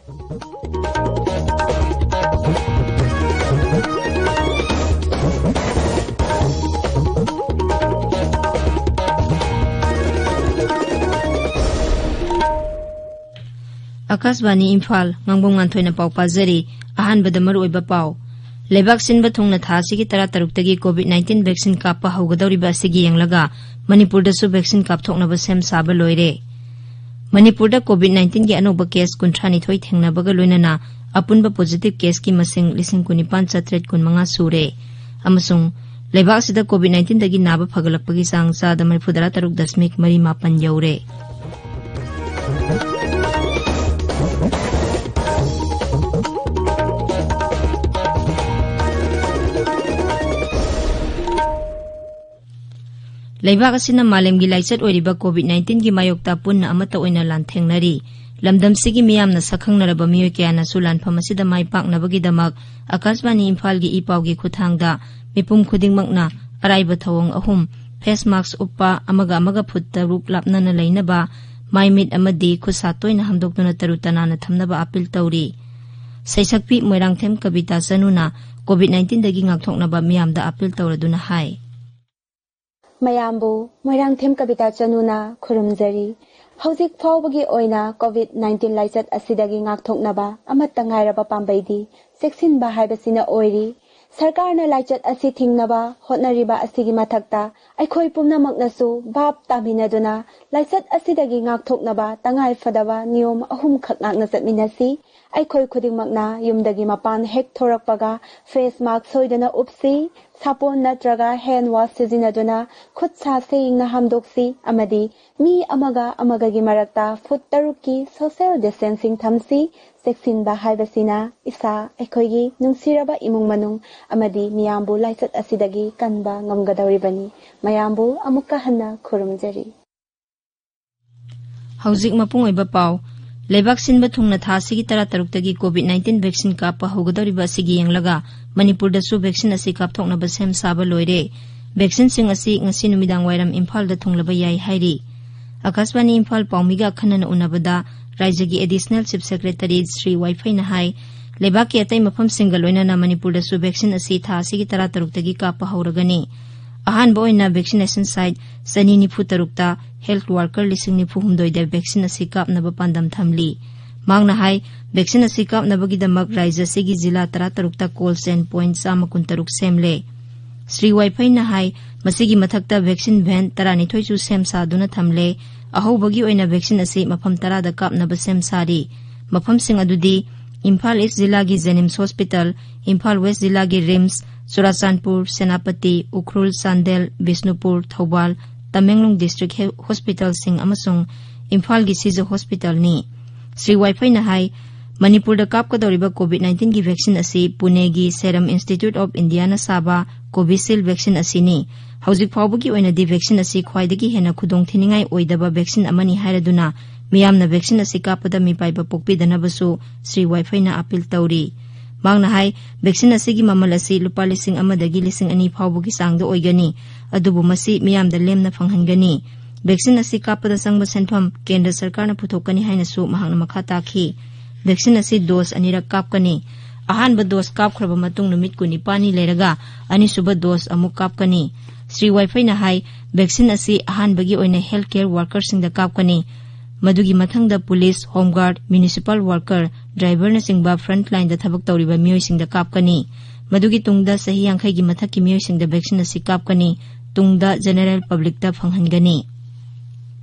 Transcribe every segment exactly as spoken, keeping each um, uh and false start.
ꯑꯥꯀꯥꯁꯕꯥꯅꯤ ꯏꯝꯐꯥꯜ, ꯉꯥꯡꯕꯝ ꯉꯥꯟꯊꯣꯏꯅ ꯄꯥꯎ ꯄꯥꯖꯔꯤ꯫ ꯑꯍꯥꯟꯕꯗ ꯃꯔꯨꯑꯣꯏꯕ ꯄꯥꯎ꯫ ꯂꯩꯕꯥꯛ ꯁꯤꯟꯕ ꯊꯨꯡꯅ ꯊꯥ ꯑꯁꯤꯒꯤ ꯇꯔꯥꯇꯔꯨꯛꯇꯒꯤ COVID nineteen vaccine ꯀꯥꯞꯄ ꯍꯧꯒꯗꯧꯔꯤꯕ ꯑꯁꯤꯒꯤ ꯌꯦꯡꯂꯒ ꯃꯅꯤꯄꯨꯔꯗꯁꯨ vaccine ꯀꯥꯞꯊꯣꯛꯅꯕ ꯁꯦꯝ ꯁꯥꯕ ꯂꯣꯏꯔꯦ꯫ ꯃꯅꯤꯄꯨꯔꯗ COVID nineteenꯒꯤ ꯑꯅꯧꯕ case ꯀꯨꯟꯊ꯭ꯔꯥꯅꯤꯊꯣꯏ ꯊꯦꯡꯅꯕꯒ ꯂꯣꯏꯅꯅ ꯑꯄꯨꯟꯕ positive caseꯀꯤ ꯃꯁꯤꯡ ꯂꯤꯁꯤꯡ ꯀꯨꯟꯅꯤꯄꯥꯟ ꯆꯥꯇ꯭ꯔꯦꯠ ꯀꯨꯟꯃꯉꯥ ꯁꯨꯔꯦ꯫ ꯑꯃꯁꯨꯡ ꯂꯩꯕꯥꯛ ꯑꯁꯤꯗ COVID nineteenꯗꯒꯤ ꯅꯥꯕ ꯐꯒꯠꯂꯛꯄꯒꯤ ꯆꯥꯡ ꯆꯥꯗ ꯃꯔꯤꯐꯨꯇꯔꯥ ꯇꯔꯨꯛ ꯗꯁꯃꯤꯛ ꯃꯔꯤ ꯃꯥꯄꯟ ꯌꯧꯔꯦ꯫ ꯂꯩꯕꯥꯛ ꯑꯁꯤꯅ ꯃꯥꯂꯦꯝꯒꯤ ꯂꯥꯏꯆꯠ ꯑꯣꯏꯔꯤꯕ COVID nineteenꯒꯤ ꯃꯥꯌꯣꯛꯇ ꯄꯨꯟꯅ ꯑꯃꯠꯇ ꯑꯣꯏꯅ ꯂꯥꯟꯊꯦꯡꯅꯔꯤ꯫ ꯂꯝꯗꯝꯁꯤꯒꯤ ꯃꯤꯌꯥꯝꯅ ꯁꯛꯈꯪꯅꯔꯕ ꯃꯤꯑꯣꯏ ꯀꯌꯥꯅꯁꯨ ꯂꯥꯟꯐꯝ ꯑꯁꯤꯗ ꯃꯥꯏ ꯄꯥꯛꯅꯕꯒꯤꯗꯃꯛ ꯑꯀꯥꯁꯕꯥꯅꯤ ꯏꯝꯐꯥꯜꯒꯤ ꯏ ꯄꯥꯎꯒꯤ ꯈꯨꯠꯊꯥꯡꯗ ꯃꯤꯄꯨꯝ ꯈꯨꯗꯤꯡꯃꯛꯅ ꯑꯔꯥꯏꯕ ꯊꯧꯑꯣꯡ ꯑꯍꯨꯝ, face mask ꯎꯞꯄ, ꯑꯃꯒ ꯑꯃꯒ ꯐꯨꯠ ꯇꯔꯨꯛ ꯂꯥꯞꯅꯅ ꯂꯩꯅꯕ, ꯃꯥꯏ ꯃꯤꯠ ꯑꯃꯗꯤ ꯈꯨꯠ ꯁꯥ ꯇꯣꯏꯅ ꯍꯥꯝꯗꯣꯛꯇꯨꯅ ꯇꯔꯨ ꯇꯅꯥꯟꯅ ꯊꯝꯅꯕ ꯑꯥꯄꯤꯜ ꯇꯧꯔꯤ꯫ ꯁꯩꯁꯛꯄꯤ ꯃꯣꯏꯔꯥꯡꯊꯦꯝ ꯀꯕꯤꯇꯥ ꯆꯅꯨꯅ COVID nineteenꯗꯒꯤ ꯉꯥꯛꯊꯣꯛꯅꯕ ꯃꯤꯌꯥꯝꯗ ꯑꯥꯄꯤꯜ ꯇꯧꯔꯗꯨꯅ ꯍꯥꯏ꯫ ꯃꯌꯥꯝꯕꯨ ꯃꯣꯏꯔꯥꯡꯊꯦꯝ ꯀꯕꯤꯇꯥ ꯆꯅꯨꯅ ꯈꯨꯔꯨꯝꯖꯔꯤ꯫ ꯍꯧꯖꯤꯛ ꯐꯥꯎꯕꯒꯤ ꯑꯣꯏꯅ COVID nineteen ꯂꯥꯏꯆꯠ ꯑꯁꯤꯗꯒꯤ ꯉꯥꯛꯊꯣꯛꯅꯕ ꯑꯃꯠꯇ ꯉꯥꯏꯔꯕ ꯄꯥꯝꯕꯩꯗꯤ ꯆꯦꯛꯁꯤꯟꯕ ꯍꯥꯏꯕꯁꯤꯅ ꯑꯣꯏꯔꯤ꯫ ꯁꯔꯀꯥꯔꯅ ꯂꯥꯏꯆꯠ ꯑꯁꯤ ꯊꯤꯡꯅꯕ ꯍꯣꯠꯅꯔꯤꯕ ꯑꯁꯤꯒꯤ ꯃꯊꯛꯇ ꯑꯩꯈꯣꯏ ꯄꯨꯝꯅꯃꯛꯅꯁꯨ ꯚꯥꯞ ꯇꯥꯃꯤꯟꯅꯗꯨꯅ ꯂꯥꯏꯆꯠ ꯑꯁꯤꯗꯒꯤ ꯉꯥꯛꯊꯣꯛꯅꯕ ꯇꯉꯥꯏ ꯐꯗꯕ ꯅꯤꯌꯣꯝ ꯑꯍꯨꯝꯈꯛ ꯉꯥꯛꯅ ꯆꯠꯃꯤꯟꯅꯁꯤ꯫ ꯑꯩꯈꯣꯏ ꯈꯨꯗꯤꯡꯃꯛꯅ ꯌꯨꯝꯗꯒꯤ ꯃꯄꯥꯟ ꯍꯦꯛ ꯊꯣꯔꯛꯄꯒ face mask ꯁꯣꯏꯗꯅ ꯎꯞꯁꯤ, ꯁꯥꯄꯣꯟ ꯅꯠꯇ꯭ꯔꯒ hand wash ꯁꯤꯖꯤꯟꯅꯗꯨꯅ ꯈꯨꯠ ꯁꯥ ꯁꯦꯡꯅ ꯍꯥꯝꯗꯣꯛꯁꯤ ꯑꯃꯗꯤ ꯃꯤ ꯑꯃꯒ ꯑꯃꯒꯒꯤ ꯃꯔꯛꯇ ꯐꯨꯠ ꯇꯔꯨꯛꯀꯤ social distancing ꯊꯝꯁꯤ꯫ ꯆꯦꯛꯁꯤꯟꯕ ꯍꯥꯏꯕꯁꯤꯅ ꯏꯁꯥ, ꯑꯩꯈꯣꯏꯒꯤ ꯅꯨꯡꯁꯤꯔꯕ ꯏꯃꯨꯡ ꯃꯅꯨꯡ ꯑꯃꯗꯤ ꯃꯤꯌꯥꯝꯕꯨ ꯂꯥꯏꯆꯠ ꯑꯁꯤꯗꯒꯤ ꯀꯟꯕ ꯉꯝꯒꯗꯧꯔꯤꯕꯅꯤ꯫ ꯃꯌꯥꯝꯕꯨ ꯑꯃꯨꯛꯀ ꯍꯟꯅ ꯈꯨꯔꯨꯝꯖꯔꯤ꯫ ꯍꯧꯖꯤꯛ ꯃꯄꯨꯡ ꯑꯣꯏꯕ ꯄꯥꯎ꯫ ꯂꯩꯕꯥꯛ ꯁꯤꯟꯕ ꯊꯨꯡꯅ ꯊꯥ ꯑꯁꯤꯒꯤ ꯇꯔꯥꯇꯔꯨꯛꯇꯒꯤ COVID nineteen vaccine ꯀꯥꯞꯄ ꯍꯧꯒꯗꯧꯔꯤꯕ ꯑꯁꯤꯒꯤ ꯌꯦꯡꯂꯒ ꯃꯅꯤꯄꯨꯔꯗꯁꯨ vaccine ꯑꯁꯤ ꯀꯥꯞꯊꯣꯛꯅꯕ ꯁꯦꯝ ꯁꯥꯕ ꯂꯣꯏꯔꯦ꯫ Vaccineꯁꯤꯡ ꯑꯁꯤ ꯉꯁꯤ ꯅꯨꯃꯤꯗꯥꯡ ꯋꯥꯏꯔꯝ ꯏꯝꯐꯥꯜꯗ ꯊꯨꯡꯂꯕ ꯌꯥꯏ ꯍꯥꯏꯔꯤ꯫ ꯑꯀꯥꯁꯕꯥꯅꯤ ꯏꯝꯐꯥꯜ ꯄꯥꯎꯃꯤꯒ ꯑꯈꯟꯅꯅ ꯎꯅꯕꯗ ꯔꯥꯏꯖ꯭ꯌꯒꯤ Additional Chief Secretary ꯁ꯭ꯔꯤ ꯋꯥꯏꯐꯩꯅ ꯍꯥꯏ, ꯂꯩꯕꯥꯛꯀꯤ ꯑꯇꯩ ꯃꯐꯝꯁꯤꯡꯒ ꯂꯣꯏꯅꯅ ꯃꯅꯤꯄꯨꯔꯗꯁꯨ vaccine ꯑꯁꯤ ꯊꯥ ꯑꯁꯤꯒꯤ ꯇꯔꯥ ꯇꯔꯨꯛꯇꯒꯤ ꯀꯥꯞꯄ ꯍꯧꯔꯒꯅꯤ꯫ ꯑꯍꯥꯟꯕ ꯑꯣꯏꯅ vaccine site ꯆꯅꯤ ꯅꯤꯐꯨ ꯇꯔꯨꯛꯇ health worker ꯂꯤꯁꯤꯡ ꯅꯤꯐꯨ ꯍꯨꯝꯗꯣꯏꯗ vaccine ꯑꯁꯤ ꯀꯥꯞꯅꯕ ꯄꯥꯟꯗꯝ ꯊꯝꯂꯤ꯫ ꯃꯍꯥꯛꯅ ꯍꯥꯏ, vaccine ꯑꯁꯤ ꯀꯥꯞꯅꯕꯒꯤꯗꯃꯛ ꯔꯥꯏꯖ꯭ꯌ ꯑꯁꯤꯒꯤ ꯖꯤꯂꯥ ꯇꯔꯥ ꯇꯔꯨꯛꯇ cold chain point ꯆꯥꯝꯃ ꯀꯨꯟꯇꯔꯨꯛ ꯁꯦꯝꯂꯦ꯫ ꯁ꯭ꯔꯤ ꯋꯥꯏꯐꯩꯅ ꯍꯥꯏ, ꯃꯁꯤꯒꯤ ꯃꯊꯛꯇ vaccine van ꯇꯔꯥꯅꯤꯊꯣꯏꯁꯨ ꯁꯦꯝ ꯁꯥꯗꯨꯅ ꯊꯝꯂꯦ꯫ ꯑꯍꯧꯕꯒꯤ ꯑꯣꯏꯅ vaccine ꯑꯁꯤ ꯃꯐꯝ ꯇꯔꯥꯗ ꯀꯥꯞꯅꯕ ꯁꯦꯝ ꯁꯥꯔꯤ꯫ ꯃꯐꯝꯁꯤꯡ ꯑꯗꯨꯗꯤ ꯏꯝꯐꯥꯜ ꯏꯁ꯭ꯠ ꯖꯤꯂꯥꯒꯤ JNIMS hospital, ꯏꯝꯐꯥꯜ ꯋꯦꯁ꯭ꯠ ꯖꯤꯂꯥꯒꯤ RIMS, ꯆꯨꯔꯥꯆꯥꯟꯄꯨꯔ, ꯁꯦꯅꯥꯄꯇꯤ, ꯎꯈ꯭ꯔꯨꯜ, ꯆꯥꯟꯗꯦꯜ, ꯕꯤꯁꯅꯨꯄꯨꯔ, ꯊꯧꯕꯥꯜ, ꯇꯃꯦꯡꯂꯣꯡ district ꯍꯦ-, hospitalꯁꯤꯡ ꯑꯃꯁꯨꯡ ꯏꯝꯐꯥꯜꯒꯤ ꯁꯤꯖ hospitalꯅꯤ꯫ ꯁ꯭ꯔꯤ ꯋꯥꯏꯐꯩꯅ ꯍꯥꯏ, ꯃꯅꯤꯄꯨꯔꯗ ꯀꯥꯞꯀꯗꯧꯔꯤꯕ COVID nineteen ꯒꯤ vaccine ꯑꯁꯤ ꯄꯨꯅꯦꯒꯤ Serum Institute of Indiaꯅ ꯁꯥꯕ Covishield vaccine ꯑꯁꯤꯅꯤ꯫ ꯍꯧꯖꯤꯛ ꯐꯥꯎꯕꯒꯤ ꯑꯣꯏꯅꯗꯤ vaccine ꯑꯁꯤ ꯈ꯭ꯋꯥꯏꯗꯒꯤ ꯍꯦꯟꯅ ꯈꯨꯗꯣꯡꯊꯤꯅꯤꯡꯉꯥꯏ ꯑꯣꯏꯗꯕ vaccine ꯑꯃꯅꯤ ꯍꯥꯏꯔꯗꯨꯅ ꯃꯤꯌꯥꯝꯅ vaccine ꯑꯁꯤ ꯀꯥꯞꯄꯗ ꯃꯤꯄꯥꯏꯕ ꯄꯣꯛꯄꯤꯗꯅꯕꯁꯨ ꯁ꯭ꯔꯤ ꯋꯥꯏꯐꯩꯅ appeal ꯇꯧꯔꯤ꯫ ꯃꯍꯥꯛꯅ ꯍꯥꯏ, vaccine ꯑꯁꯤꯒꯤ ꯃꯃꯜ ꯑꯁꯤ ꯂꯨꯄꯥ ꯂꯤꯁꯤꯡ ꯑꯃꯗꯒꯤ ꯂꯤꯁꯤꯡ ꯑꯅꯤ ꯐꯥꯎꯕꯒꯤ ꯆꯥꯡꯗ ꯑꯣꯏꯒꯅꯤ, ꯑꯗꯨꯕꯨ ꯃꯁꯤ ꯃꯤꯌꯥꯝꯗ ꯂꯦꯝꯅ ꯐꯪꯍꯟꯒꯅꯤ꯫ Vaccine ꯑꯁꯤ ꯀꯥꯞꯄꯗ ꯆꯪꯕ ꯁꯦꯟꯐꯝ ꯀꯦꯟꯗ꯭ꯔ ꯁꯔꯀꯥꯔꯅ ꯄꯨꯊꯣꯛꯀꯅꯤ ꯍꯥꯏꯅꯁꯨ ꯃꯍꯥꯛꯅ ꯃꯈꯥ ꯇꯥꯈꯤ꯫ Vaccine ꯑꯁꯤ dose ꯑꯅꯤꯔꯛ ꯀꯥꯞꯀꯅꯤ꯫ ꯑꯍꯥꯟꯕ dose ꯀꯥꯞꯈ꯭ꯔꯕ ꯃꯇꯨꯡ ꯅꯨꯃꯤꯠ ꯀꯨꯟꯅꯤꯄꯥꯟꯅꯤ ꯂꯩꯔꯒ ꯑꯅꯤꯁꯨꯕ dose ꯑꯃꯨꯛ ꯀꯥꯞꯀꯅꯤ꯫ ꯁ꯭ꯔꯤ ꯋꯥꯏꯐꯩꯅ ꯍꯥꯏ, vaccine ꯑꯁꯤ ꯑꯍꯥꯟꯕꯒꯤ ꯑꯣꯏꯅ health care workerꯁꯤꯡꯗ ꯀꯥꯞꯀꯅꯤ꯫ ꯃꯗꯨꯒꯤ ꯃꯊꯪꯗ police, home guard, municipal worker, driverꯅꯆꯤꯡꯕ front lineꯗ ꯊꯕꯛ ꯇꯧꯔꯤꯕ ꯃꯤꯑꯣꯏꯁꯤꯡꯗ ꯀꯥꯞꯀꯅꯤ꯫ ꯃꯗꯨꯒꯤ ꯇꯨꯡꯗ ꯆꯍꯤ ꯌꯥꯡꯈꯩꯒꯤ ꯃꯊꯛꯀꯤ ꯃꯤꯑꯣꯏꯁꯤꯡꯗ vaccine ꯑꯁꯤ ꯀꯥꯞꯀꯅꯤ꯫ ꯇꯨꯡꯗ general publicꯇ ꯐꯪꯍꯟꯒꯅꯤ꯫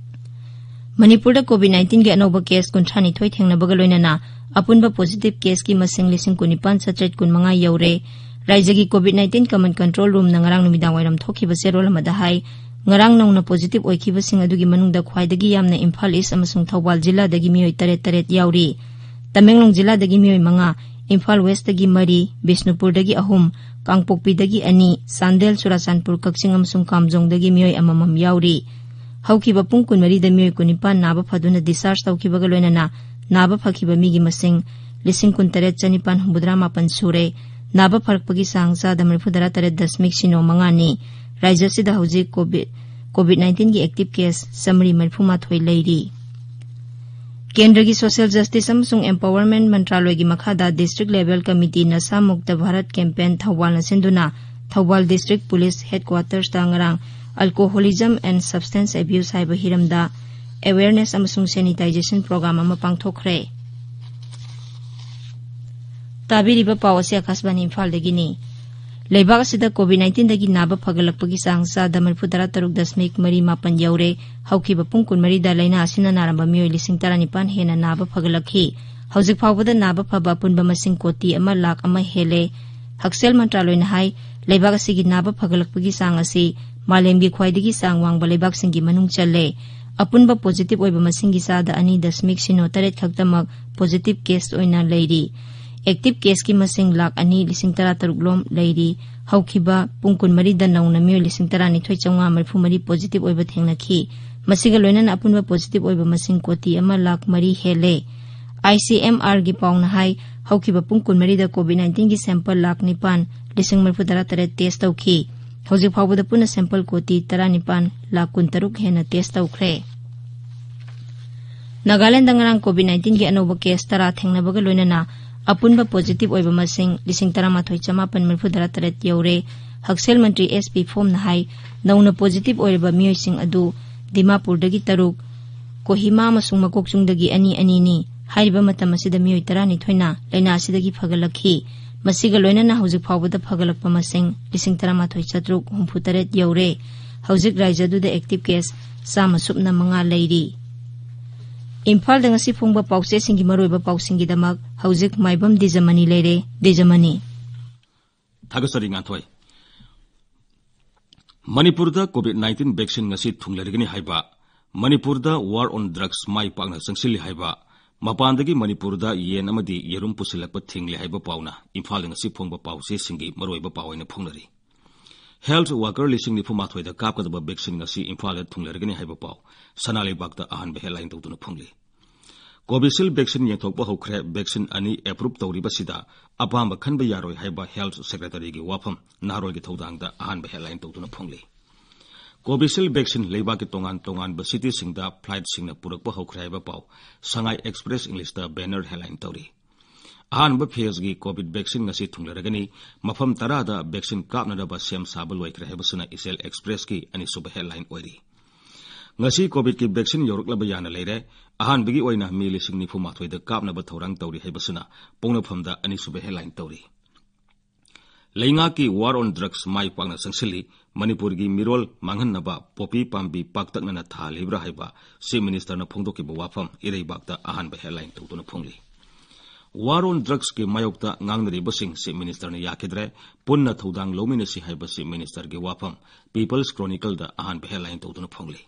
ꯃꯅꯤꯄꯨꯔꯗ COVID nineteenꯒꯤ ꯑꯅꯧꯕ case ꯀꯨꯟꯊ꯭ꯔꯥꯅꯤꯊꯣꯏ ꯊꯦꯡꯅꯕꯒ ꯂꯣꯏꯅꯅ ꯑꯄꯨꯟꯕ positive caseꯀꯤ ꯃꯁꯤꯡ ꯂꯤꯁꯤꯡ ꯀꯨꯟꯅꯤꯄꯥꯟ ꯆꯥꯇ꯭ꯔꯦꯠ ꯀꯨꯟꯃꯉꯥ ꯌꯧꯔꯦ꯫ ꯔꯥꯏꯖ꯭ꯌꯒꯤ COVID nineteen command control roomꯅ ꯉꯔꯥꯡ ꯅꯨꯃꯤꯗꯥꯡ ꯋꯥꯏꯔꯝ ꯊꯣꯛꯈꯤꯕ ꯆꯦꯔꯣꯜ ꯑꯃꯗ ꯍꯥꯏ, ꯉꯔꯥꯡ ꯅꯧꯅ positive ꯑꯣꯏꯈꯤꯕꯁꯤꯡ ꯑꯗꯨꯒꯤ ꯃꯅꯨꯡꯗ ꯈ꯭ꯋꯥꯏꯗꯒꯤ ꯌꯥꯝꯅ ꯏꯝꯐꯥꯜ ꯏꯁ꯭ꯠ ꯑꯃꯁꯨꯡ ꯊꯧꯕꯥꯜ ꯖꯤꯂꯥꯗꯒꯤ ꯃꯤꯑꯣꯏ ꯇꯔꯦꯠ ꯇꯔꯦꯠ ꯌꯥꯎꯔꯤ꯫ ꯇꯃꯦꯡꯂꯣꯡ ꯖꯤꯂꯥꯗꯒꯤ ꯃꯤꯑꯣꯏ ꯃꯉꯥ, ꯏꯝꯐꯥꯜ ꯋꯦꯁ꯭ꯠꯇꯒꯤ ꯃꯔꯤ, ꯕꯤꯁꯅꯨꯄꯨꯔꯗꯒꯤ ꯑꯍꯨꯝ, ꯀꯥꯡꯄꯣꯛꯄꯤꯗꯒꯤ ꯑꯅꯤ, ꯆꯥꯟꯗꯦꯜ, ꯆꯨꯔꯥꯆꯥꯟꯄꯨꯔ, ꯀꯛꯆꯤꯡ ꯑꯃꯁꯨꯡ ꯀꯥꯝꯖꯣꯡꯗꯒꯤ ꯃꯤꯑꯣꯏ ꯑꯃꯃꯝ ꯌꯥꯎꯔꯤ꯫ ꯍꯧꯈꯤꯕ ꯄꯨꯡ ꯀꯨꯟꯃꯔꯤꯗ ꯃꯤꯑꯣꯏ ꯀꯨꯟꯅꯤꯄꯥꯟ ꯅꯥꯕ ꯐꯗꯨꯅ discharge ꯇꯧꯈꯤꯕꯒ ꯂꯣꯏꯅꯅ ꯅꯥꯕ ꯐꯈꯤꯕ ꯃꯤꯒꯤ ꯃꯁꯤꯡ ꯂꯤꯁꯤꯡ ꯀꯨꯟꯇꯔꯦꯠ ꯆꯅꯤꯄꯥꯟ ꯍꯨꯝꯐꯨꯇꯔꯥ ꯃꯥꯄꯟ ꯁꯨꯔꯦ꯫ ꯅꯥꯕ ꯐꯔꯛꯄꯒꯤ ꯆꯥꯡ ꯆꯥꯗ ꯃꯔꯤꯐꯨꯇꯔꯥ ꯇꯔꯦꯠ ꯗꯁꯃꯤꯛ ꯁꯤꯅꯣ ꯃꯉꯥꯅꯤ꯫ ꯔꯥꯏꯖ꯭ꯌ ꯑꯁꯤꯗ ꯍꯧꯖꯤꯛ COVID, COVID nineteenꯒꯤ active case ꯆꯥꯃꯔꯤ ꯃꯔꯤꯐꯨ ꯃꯥꯊꯣꯏ ꯂꯩꯔꯤ꯫ ꯀꯦꯟꯗ꯭ꯔꯒꯤ ꯁꯣꯁꯤꯌꯦꯜ ꯖꯁꯇꯤꯁ ꯑꯃꯁꯨꯡ ꯑꯦꯝꯄꯥꯋꯔꯃꯦꯟ ꯃꯟꯇ꯭ꯔꯥꯂꯣꯏꯒꯤ ꯃꯈꯥꯗ ꯗꯤꯁꯇ꯭ꯔꯤꯛ ꯂꯦꯚꯦꯜ ꯀꯃꯤꯇꯤ ꯅꯁꯥ ꯃꯨꯛꯇ ꯚꯥꯔꯠ ꯀꯦꯝꯄꯦꯟ ꯊꯧꯕꯥꯜꯅ ꯁꯤꯟꯗꯨꯅ ꯊꯧꯕꯥꯜ ꯗꯤꯁꯇ꯭ꯔꯤꯛ ꯄꯨꯂꯤꯁ ꯍꯦꯗꯀ꯭ꯋꯥꯇꯔꯁꯇ ꯉꯔꯥꯡ Alcoholism and Substance Abuse ꯍꯥꯏꯕ ꯍꯤꯔꯝꯗ ꯑꯦꯋꯦꯌꯔꯅꯦꯁ ꯑꯃꯁꯨꯡ ꯁꯦꯅꯤꯇꯥꯏꯖꯦꯁꯟ ꯄ꯭ꯔꯣꯒ꯭ꯔꯥꯝ ꯑꯃ ꯄꯥꯡꯊꯣꯛꯈ꯭ꯔꯦ꯫ ꯇꯥꯕꯤꯔꯤꯕ ꯄꯥꯎ ꯑꯁꯤ ꯑꯀꯥꯁꯕꯥꯅꯤ ꯏꯝꯐꯥꯜꯗꯒꯤꯅꯤ꯫ ꯂꯩꯕꯥꯛ ꯑꯁꯤꯗ ꯀꯣꯚꯤꯗ ꯅꯥꯏꯟꯇꯤꯟꯗꯒꯤ ꯅꯥꯕ ꯐꯒꯠꯂꯛꯄꯒꯤ ꯆꯥꯡ ꯆꯥꯗ ꯃꯔꯤꯐꯨ ꯇꯔꯥ ꯇꯔꯨꯛ ꯗꯁꯃꯤꯛ ꯃꯔꯤ ꯃꯥꯄꯟ ꯌꯧꯔꯦ꯫ ꯍꯧꯈꯤꯕ ꯄꯨꯡ ꯀꯨꯟꯃꯔꯤꯗ ꯂꯥꯏꯅꯥ ꯑꯁꯤꯅ ꯅꯥꯔꯝꯕ ꯃꯤꯑꯣꯏ ꯂꯤꯁꯤꯡ ꯇꯔꯥꯅꯤꯄꯥꯟ ꯍꯦꯟꯅ ꯅꯥꯕ ꯐꯒꯠꯂꯛꯈꯤ꯫ ꯍꯧꯖꯤꯛ ꯐꯥꯎꯕꯗ ꯅꯥꯕ ꯐꯕ ꯑꯄꯨꯟꯕ ꯃꯁꯤꯡ ꯀꯣꯇꯤ ꯑꯃ ꯂꯥꯈ ꯑꯃ ꯍꯦꯜꯂꯦ꯫ ꯍꯛꯁꯦꯜ ꯃꯟꯇ꯭ꯔꯥꯂꯣꯏꯅ ꯍꯥꯏ, ꯂꯩꯕꯥꯛ ꯑꯁꯤꯒꯤ ꯅꯥꯕ ꯐꯒꯠꯂꯛꯄꯒꯤ ꯆꯥꯡ ꯑꯁꯤ ꯃꯥꯂꯦꯝꯒꯤ ꯈ꯭ꯋꯥꯏꯗꯒꯤ ꯆꯥꯡ ꯋꯥꯡꯕ ꯂꯩꯕꯥꯛꯁꯤꯡꯒꯤ ꯃꯅꯨꯡ ꯆꯜꯂꯦ꯫ ꯑꯄꯨꯟꯕ ꯄꯣꯖꯤꯇꯤꯚ ꯑꯣꯏꯕ ꯃꯁꯤꯡꯒꯤ ꯆꯥꯗ ꯑꯅꯤ ꯗꯁꯃꯤꯛ ꯁꯤꯅꯣ ꯇꯔꯦꯠ ꯈꯛꯇꯃꯛ ꯄꯣꯖꯤꯇꯤꯚ ꯀꯦꯁ ꯑꯣꯏꯅ ꯂꯩꯔꯤ꯫ ꯑꯦꯛꯇꯤꯚ ꯀꯦꯁꯀꯤ ꯃꯁꯤꯡ ꯂꯥꯈ ꯑꯅꯤ ꯂꯤꯁꯤꯡ ꯇꯔꯥ ꯇꯔꯨꯛ ꯂꯣꯝ ꯂꯩꯔꯤ꯫ ꯍꯧꯈꯤꯕ ꯄꯨꯡ ꯀꯨꯟꯃꯔꯤꯗ ꯅꯧꯅ ꯃꯤꯑꯣꯏ ꯂꯤꯁꯤꯡ ꯇꯔꯥꯅꯤꯊꯣꯏ ꯆꯥꯝꯃꯉꯥ ꯃꯔꯤꯐꯨ ꯃꯔꯤ ꯄꯣꯖꯤꯇꯤꯚ ꯑꯣꯏꯕ ꯊꯦꯡꯅꯈꯤ꯫ ꯃꯁꯤꯒ ꯂꯣꯏꯅꯅ ꯑꯄꯨꯟꯕ ꯄꯣꯖꯤꯇꯤꯚ ꯑꯣꯏꯕ ꯃꯁꯤꯡ ꯀꯣꯇꯤ ꯑꯃ ꯂꯥꯈ ꯃꯔꯤ ꯍꯦꯜꯂꯦ꯫ ꯑꯥꯏ ꯁꯤ ꯑꯦꯝ ꯑꯥꯔꯒꯤ ꯄꯥꯎꯅ ꯍꯥꯏ, ꯍꯧꯈꯤꯕ ꯄꯨꯡ ꯀꯨꯟꯃꯔꯤꯗ ꯀꯣꯚꯤꯗ ꯅꯥꯏꯟꯇꯤꯟꯒꯤ ꯁꯦꯝꯄꯜ ꯂꯥꯈ ꯅꯤꯄꯥꯟ ꯂꯤꯁꯤꯡ ꯃꯔꯤꯐꯨ ꯇꯔꯥ ꯇꯔꯦꯠ ꯇꯦꯁ ꯇꯧꯈꯤ꯫ ꯍꯧꯖꯤꯛ ꯐꯥꯎꯕꯗ ꯄꯨꯟꯅ ꯁꯦꯝꯄꯜ ꯀꯣꯇꯤ ꯇꯔꯥꯅꯤꯄꯥꯟ ꯂꯥꯈ ꯀꯨꯟꯇꯔꯨꯛ ꯍꯦꯟꯅ ꯇꯦꯁ ꯇꯧꯈ꯭ꯔꯦ꯫ ꯅꯥꯒꯥꯂꯦꯟꯗ ꯉꯔꯥꯡ ꯀꯣꯚꯤꯗ ꯅꯥꯏꯟꯇꯤꯟꯒꯤ ꯑꯅꯧꯕ ꯀꯦꯁ ꯇꯔꯥ ꯊꯦꯡꯅꯕꯒ ꯂꯣꯏꯅꯅ ꯑꯄꯨꯟꯕ ꯄꯣꯖꯤꯇꯤꯚ ꯑꯣꯏꯕ ꯃꯁꯤꯡ ꯂꯤꯁꯤꯡ ꯇꯔꯥꯃꯥꯊꯣꯏ ꯆꯃꯥꯄꯟ ꯃꯔꯤꯐꯨ ꯇꯔꯥ ꯇꯔꯦꯠ ꯌꯧꯔꯦ꯫ ꯍꯛꯁꯦꯜ ꯃꯟꯇ꯭ꯔꯤ ꯑꯦꯁ ꯄꯤ ꯐꯣꯝꯅ ꯍꯥꯏ, ꯅꯧꯅ ꯄꯣꯖꯤꯇꯤꯚ ꯑꯣꯏꯔꯕ ꯃꯤꯑꯣꯏꯁꯤꯡ ꯑꯗꯨ ꯗꯤꯃꯥꯄꯨꯔꯗꯒꯤ ꯇꯔꯨꯛ, ꯀꯣꯍꯤꯃꯥ ꯑꯃꯁꯨꯡ ꯃꯀꯣꯛꯆꯨꯡꯗꯒꯤ ꯑꯅꯤ ꯑꯅꯤꯅꯤ꯫ ꯍꯥꯏꯔꯤꯕ ꯃꯇꯝ ꯑꯁꯤꯗ ꯃꯤꯑꯣꯏ ꯇꯔꯥꯅꯤꯊꯣꯏꯅ ꯂꯥꯏꯅꯥ ꯑꯁꯤꯗꯒꯤ ꯐꯒꯠꯂꯛꯈꯤ꯫ ꯃꯁꯤꯒ ꯂꯣꯏꯅꯅ ꯍꯧꯖꯤꯛ ꯐꯥꯎꯕꯗ ꯐꯒꯠꯂꯛꯄ ꯃꯁꯤꯡ ꯂꯤꯁꯤꯡ ꯇꯔꯥꯃꯥꯊꯣꯏ ꯆꯥꯇ꯭ꯔꯨꯛ ꯍꯨꯝꯐꯨ ꯇꯔꯦꯠ ꯌꯧꯔꯦ꯫ ꯍꯧꯖꯤꯛ ꯔꯥꯖ꯭ꯌꯗꯨꯗ ꯑꯦꯛꯇꯤꯚ ꯀꯦꯁ ꯆꯥꯝꯃ ꯁꯨꯞꯅ ꯃꯉꯥ ꯂꯩꯔꯤ꯫ ꯏꯝꯐꯥꯜꯗ ꯉꯁꯤ ꯐꯣꯡꯕ ꯄꯥꯎꯆꯦꯁꯤꯡꯒꯤ ꯃꯔꯨꯑꯣꯏꯕ ꯄꯥꯎꯁꯤꯡꯒꯤꯗꯃꯛ ꯍꯧꯖꯤꯛ ꯃꯥꯏꯕꯝ ꯗꯤꯖꯃꯅꯤ ꯂꯩꯔꯦ꯫ ꯗꯤꯖꯃꯅꯤ꯫ ꯊꯥꯒꯠꯆꯔꯤ, ꯉꯥꯟꯊꯣꯏ꯫ ꯃꯅꯤꯄꯨꯔꯗ ꯀꯣꯚꯤꯗ ꯅꯥꯏꯟꯇꯤꯟ ꯚꯦꯛꯁꯤꯟ ꯉꯁꯤ ꯊꯨꯡꯂꯔꯒꯅꯤ ꯍꯥꯏꯕ, ꯃꯅꯤꯄꯨꯔꯗ war on drugs ꯃꯥꯏ ꯄꯥꯛꯅ ꯆꯪꯁꯤꯜꯂꯤ ꯍꯥꯏꯕ, ꯃꯄꯥꯟꯗꯒꯤ ꯃꯅꯤꯄꯨꯔꯗ ꯌꯦꯟ ꯑꯃꯗꯤ ꯌꯦꯔꯨꯝ ꯄꯨꯁꯤꯜꯂꯛꯄ ꯊꯤꯡꯂꯦ ꯍꯥꯏꯕ ꯄꯥꯎꯅ ꯏꯝꯐꯥꯜꯗ ꯉꯁꯤ ꯐꯣꯡꯕ ꯄꯥꯎꯆꯦꯁꯤꯡꯒꯤ ꯃꯔꯨꯑꯣꯏꯕ ꯄꯥꯎ ꯑꯣꯏꯅ ꯐꯣꯡꯅꯔꯤ꯫ ꯍꯦꯜꯊ ꯋꯥꯔꯀꯔ ꯂꯤꯁꯤꯡ ꯅꯤꯐꯨ ꯃꯥꯊꯣꯏꯗ ꯀꯥꯞꯀꯗꯕ ꯚꯦꯛꯁꯤꯟ ꯉꯁꯤ ꯏꯝꯐꯥꯜꯗ ꯊꯨꯡꯂꯔꯒꯅꯤ ꯍꯥꯏꯕ ꯄꯥꯎ ꯁꯅꯥ ꯂꯩꯕꯥꯛꯇ ꯑꯍꯥꯟꯕ ꯍꯦꯗꯂꯥꯏꯟ ꯇꯧꯗꯨꯅ ꯐꯣꯡꯂꯤ꯫ ꯀꯣꯚꯤꯁꯤꯜ ꯚꯦꯛꯁꯤꯟ ꯌꯦꯟꯊꯣꯛꯄ ꯍꯧꯈ꯭ꯔꯦ꯫ ꯚꯦꯛꯁꯤꯟ ꯑꯅꯤ ꯑꯦꯄ꯭ꯔꯨꯞ ꯇꯧꯔꯤꯕꯁꯤꯗ ꯑꯄꯥꯝꯕ ꯈꯟꯕ ꯌꯥꯔꯣꯏ ꯍꯥꯏꯕ ꯍꯦꯜꯊ ꯁꯦꯀ꯭ꯔꯦꯇꯔꯤꯒꯤ ꯋꯥꯐꯝ ꯅꯍꯥꯔꯣꯜꯒꯤ ꯊꯧꯗꯥꯡꯗ ꯑꯍꯥꯟꯕ ꯍꯦꯗꯂꯥꯏꯟ ꯇꯧꯗꯨꯅ ꯐꯣꯡꯂꯤ꯫ Covishield vaccine ꯂꯩꯕꯥꯛꯀꯤ ꯇꯣꯉꯥꯟ ꯇꯣꯉꯥꯟꯕ cityꯁꯤꯡꯗ flightꯁꯤꯡꯅ ꯄꯨꯔꯛꯄ ꯍꯧꯈ꯭ꯔꯦ ꯍꯥꯏꯕ ꯄꯥꯎ ꯁꯉꯥꯏ Express Englishꯇ banner headline ꯇꯧꯔꯤ꯫ ꯑꯍꯥꯟꯕ phaseꯒꯤ COVID vaccine ꯉꯁꯤ ꯊꯨꯡꯂꯔꯒꯅꯤ꯫ ꯃꯐꯝ ꯇꯔꯥꯗ vaccine ꯀꯥꯞꯅꯅꯕ ꯁꯦꯝ ꯁꯥꯕ ꯂꯣꯏꯈ꯭ꯔꯦ ꯍꯥꯏꯕꯁꯤꯅ ꯏꯆꯦꯜ Expressꯀꯤ ꯑꯅꯤꯁꯨꯕ headline ꯑꯣꯏꯔꯤ꯫ ꯉꯁꯤ COVIDꯀꯤ vaccine ꯌꯧꯔꯛꯂꯕ ꯌꯥꯅ ꯂꯩꯔꯦ꯫ ꯑꯍꯥꯟꯕꯒꯤ ꯑꯣꯏꯅ ꯃꯤ ꯂꯤꯁꯤꯡ ꯅꯤꯐꯨ ꯃꯥꯊꯣꯏꯗ ꯀꯥꯞꯅꯕ ꯊꯧꯔꯥꯡ ꯇꯧꯔꯤ ꯍꯥꯏꯕꯁꯤꯅ ꯄꯣꯛꯅꯐꯝꯗ ꯑꯅꯤꯁꯨꯕ headline ꯇꯧꯔꯤ꯫ ꯂꯩꯉꯥꯛꯀꯤ war on drugs ꯃꯥꯏ ꯄꯥꯛꯅ ꯆꯪꯁꯤꯜꯂꯤ꯫ ꯃꯅꯤꯄꯨꯔꯒꯤ ꯃꯤꯔꯣꯜ ꯃꯥꯡꯍꯟꯅꯕ ꯄꯣꯄꯤ ꯄꯥꯝꯕꯤ ꯄꯥꯛꯇꯛꯅꯅ ꯊꯥꯍꯜꯂꯤꯕ꯭ꯔꯥ ꯍꯥꯏꯕ Chief Ministerꯅ ꯐꯣꯡꯗꯣꯛꯈꯤꯕ ꯋꯥꯐꯝ ꯏꯔꯩꯕꯥꯛꯇ ꯑꯍꯥꯟꯕ headline ꯇꯧꯗꯨꯅ ꯐꯣꯡꯂꯤ꯫ War on drugsꯀꯤ ꯃꯥꯌꯣꯛꯇ ꯉꯥꯡꯅꯔꯤꯕꯁꯤꯡ Chief Ministerꯅ ꯌꯥꯈꯤꯗ꯭ꯔꯦ꯫ ꯄꯨꯟꯅ ꯊꯧꯗꯥꯡ ꯂꯧꯃꯤꯟꯅꯁꯤ ꯍꯥꯏꯕ Chief Ministerꯒꯤ ꯋꯥꯐꯝ People's Chronicleꯗ ꯑꯍꯥꯟꯕ headline ꯇꯧꯗꯨꯅ ꯐꯣꯡꯂꯤ꯫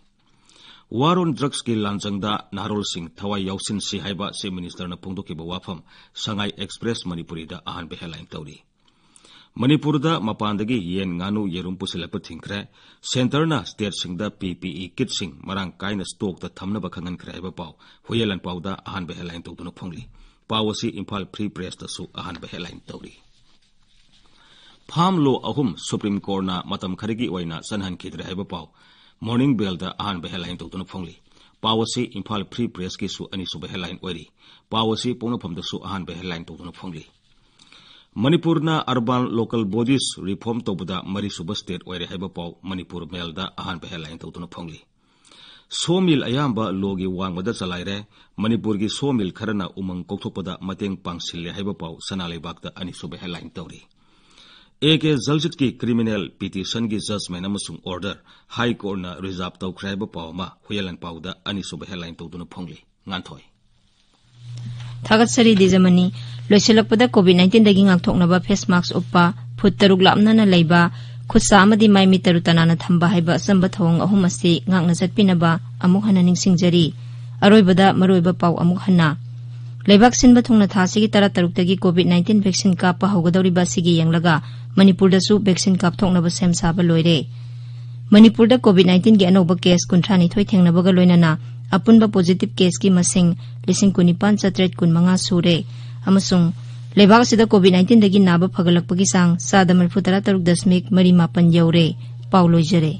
War on drugsꯀꯤ ꯂꯥꯟꯖꯪꯗ ꯅꯍꯥꯔꯣꯜꯁꯤꯡ ꯊꯋꯥꯏ ꯌꯥꯎꯁꯤꯟꯁꯤ ꯍꯥꯏꯕ Chief Ministerꯅ ꯐꯣꯡꯗꯣꯛꯈꯤꯕ ꯋꯥꯐꯝ ꯁꯉꯥꯏ Express ꯃꯅꯤꯄꯨꯔꯤꯗ ꯑꯍꯥꯟꯕ headline ꯇꯧꯔꯤ꯫ ꯃꯅꯤꯄꯨꯔꯗ ꯃꯄꯥꯟꯗꯒꯤ ꯌꯦꯟ, ꯉꯥꯅꯨ, ꯌꯦꯔꯨꯝ ꯄꯨꯁꯤꯜꯂꯛꯄ ꯊꯤꯡꯈ꯭ꯔꯦ꯫ Centreꯅ stateꯁꯤꯡꯗ PPE kitꯁꯤꯡ ꯃꯔꯥꯡ ꯀꯥꯏꯅ stockꯇ ꯊꯝꯅꯕ ꯈꯪꯍꯟꯈ꯭ꯔꯦ ꯍꯥꯏꯕ ꯄꯥꯎ ꯍꯨꯏꯌꯦꯟ ꯂꯥꯟꯄꯥꯎꯗ ꯑꯍꯥꯟꯕ headline ꯇꯧꯗꯨꯅ ꯐꯣꯡꯂꯤ꯫ ꯄꯥꯎ ꯑꯁꯤ ꯏꯝꯐꯥꯜ Free Pressꯇꯁꯨ ꯑꯍꯥꯟꯕ headline ꯇꯧꯔꯤ꯫ Farm law ꯑꯍꯨꯝ Supreme Courtꯅ ꯃꯇꯝ ꯈꯔꯒꯤ ꯑꯣꯏꯅ ꯆꯠꯅꯍꯟꯈꯤꯗ꯭ꯔꯦ ꯍꯥꯏꯕ ꯄꯥꯎ Morning Bellꯗ ꯑꯍꯥꯟꯕ headline ꯇꯧꯗꯨꯅ ꯐꯣꯡꯂꯤ꯫ ꯄꯥꯎ ꯑꯁꯤ ꯏꯝꯐꯥꯜ Free Pressꯀꯤꯁꯨ ꯑꯅꯤꯁꯨꯕ headline ꯑꯣꯏꯔꯤ꯫ ꯄꯥꯎ ꯑꯁꯤ ꯄꯣꯛꯅꯐꯝꯗꯁꯨ ꯑꯍꯥꯟꯕ headline ꯇꯧꯗꯨꯅ ꯐꯣꯡꯂꯤ꯫ ꯃꯅꯤꯄꯨꯔꯅ urban local bodies reform ꯇꯧꯕꯗ ꯃꯔꯤꯁꯨꯕ state ꯑꯣꯏꯔꯦ ꯍꯥꯏꯕ ꯄꯥꯎ Manipur Mailꯗ ꯑꯍꯥꯟꯕ headline ꯇꯧꯗꯨꯅ ꯐꯣꯡꯂꯤ꯫ Sawmill ꯑꯌꯥꯝꯕ lawꯒꯤ ꯋꯥꯡꯃꯗ ꯆꯂꯥꯏꯔꯦ꯫ ꯃꯅꯤꯄꯨꯔꯒꯤ sawmill ꯈꯔꯅ ꯎꯃꯪ ꯀꯣꯛꯊꯣꯛꯄꯗ ꯃꯇꯦꯡ ꯄꯥꯡꯁꯤꯜꯂꯦ ꯍꯥꯏꯕ ꯄꯥꯎ ꯁꯅꯥ ꯂꯩꯕꯥꯛꯇ ꯑꯅꯤꯁꯨꯕ headline ꯇꯧꯔꯤ꯫ A K ꯖꯜꯖꯤꯠꯀꯤ criminal petitionꯒꯤ judgment ꯑꯃꯁꯨꯡ order High Courtꯅ reserve ꯇꯧꯈ꯭ꯔꯦ ꯍꯥꯏꯕ ꯄꯥꯎ ꯑꯃ ꯍꯨꯏꯌꯦꯟ ꯂꯥꯟꯄꯥꯎꯗ ꯑꯅꯤꯁꯨꯕ headline ꯇꯧꯗꯨꯅ ꯐꯣꯡꯂꯤ꯫ ꯉꯥꯟꯊꯣꯏ꯫ ꯊꯥꯒꯠꯆꯔꯤ ꯗꯤꯖꯃꯅꯤ꯫ ꯂꯣꯏꯁꯤꯜꯂꯛꯄꯗ COVID-19ꯗꯒꯤ ꯉꯥꯛꯊꯣꯛꯅꯕ face mask ꯎꯞꯄ, ꯐꯨꯠ ꯇꯔꯨꯛ ꯂꯥꯞꯅꯅ ꯂꯩꯕ, ꯈꯨꯠ ꯁꯥ ꯑꯃꯗꯤ ꯃꯥꯏ ꯃꯤꯠ ꯇꯔꯨ ꯇꯅꯥꯟꯅ ꯊꯝꯕ ꯍꯥꯏꯕ ꯑꯆꯝꯕ ꯊꯧꯑꯣꯡ ꯑꯍꯨꯝ ꯑꯁꯤ ꯉꯥꯛꯅ ꯆꯠꯄꯤꯅꯕ ꯑꯃꯨꯛ ꯍꯟꯅ ꯅꯤꯡꯁꯤꯡꯖꯔꯤ꯫ ꯑꯔꯣꯏꯕꯗ ꯃꯔꯨꯑꯣꯏꯕ ꯄꯥꯎ ꯑꯃꯨꯛ ꯍꯟꯅ꯫ ꯂꯩꯕꯥꯛ ꯁꯤꯟꯕ ꯊꯨꯡꯅ ꯊꯥ ꯑꯁꯤꯒꯤ ꯇꯔꯥꯇꯔꯨꯛꯇꯒꯤ COVID-19 vaccine ꯀꯥꯞꯄ ꯍꯧꯒꯗꯧꯔꯤꯕ ꯑꯁꯤꯒꯤ ꯌꯦꯡꯂꯒ ꯃꯅꯤꯄꯨꯔꯗꯁꯨ vaccine ꯀꯥꯞꯊꯣꯛꯅꯕ ꯁꯦꯝ ꯁꯥꯕ ꯂꯣꯏꯔꯦ꯫ ꯃꯅꯤꯄꯨꯔꯗ COVID-19ꯒꯤ ꯑꯅꯧꯕ case ꯀꯨꯟꯊ꯭ꯔꯥ ꯅꯤꯊꯣꯏ ꯊꯦꯡꯅꯕꯒ ꯂꯣꯏꯅꯅ ꯑꯄꯨꯟꯕ positive caseꯀꯤ ꯃꯁꯤꯡ ꯂꯤꯁꯤꯡ ꯀꯨꯟꯅꯤꯄꯥꯟ ꯆꯥꯇ꯭ꯔꯦꯠ ꯀꯨꯟꯃꯉꯥ ꯁꯨꯔꯦ ꯑꯃꯁꯨꯡ ꯂꯩꯕꯥꯛ ꯑꯁꯤꯗ COVID-19ꯗꯒꯤ ꯅꯥꯕ ꯐꯒꯠꯂꯛꯄꯒꯤ ꯆꯥꯡ ꯆꯥꯗ ꯃꯔꯤꯐꯨ ꯇꯔꯥ ꯇꯔꯨꯛ ꯗꯁꯃꯤꯛ ꯃꯔꯤ ꯃꯥꯄꯟ ꯌꯧꯔꯦ꯫ ꯄꯥꯎ ꯂꯣꯏꯖꯔꯦ꯫